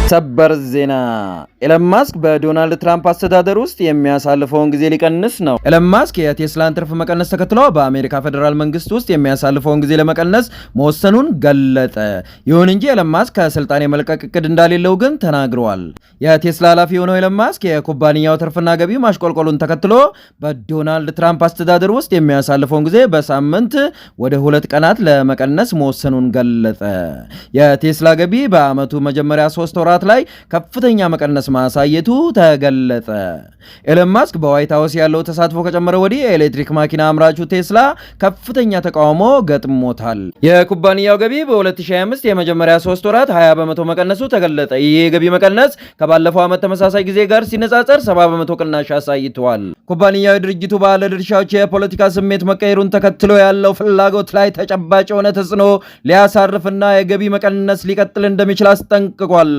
ሰበር ዜና! ኤለን ማስክ በዶናልድ ትራምፕ አስተዳደር ውስጥ የሚያሳልፈውን ጊዜ ሊቀንስ ነው። ኤለን ማስክ የቴስላን ትርፍ መቀነስ ተከትሎ በአሜሪካ ፌዴራል መንግስት ውስጥ የሚያሳልፈውን ጊዜ ለመቀነስ መወሰኑን ገለጠ። ይሁን እንጂ ኤለን ማስክ ከስልጣን የመልቀቅ እቅድ እንዳሌለው ግን ተናግረዋል። የቴስላ ኃላፊ የሆነው ኤለን ማስክ የኩባንያው ትርፍና ገቢ ማሽቆልቆሉን ተከትሎ በዶናልድ ትራምፕ አስተዳደር ውስጥ የሚያሳልፈውን ጊዜ በሳምንት ወደ 2 ቀናት ለመቀነስ መወሰኑን ገለጠ። የቴስላ ገቢ በዓመቱ መጀመሪያ 3 ወራት ላይ ከፍተኛ መቀነስ ማሳየቱ ተገለጠ። ኤለን ማስክ በዋይት ሀውስ ያለው ተሳትፎ ከጨመረ ወዲህ የኤሌክትሪክ መኪና አምራቹ ቴስላ ከፍተኛ ተቃውሞ ገጥሞታል። የኩባንያው ገቢ በ2025 የመጀመሪያ 3 ወራት 20% መቀነሱ ተገለጠ። ይህ የገቢ መቀነስ ከባለፈው ዓመት ተመሳሳይ ጊዜ ጋር ሲነጻጸር 70% ቅናሽ አሳይተዋል። ኩባንያው የድርጅቱ ባለድርሻዎች የፖለቲካ ስሜት መቀየሩን ተከትሎ ያለው ፍላጎት ላይ ተጨባጭ የሆነ ተጽዕኖ ሊያሳርፍና የገቢ መቀነስ ሊቀጥል እንደሚችል አስጠንቅቋል።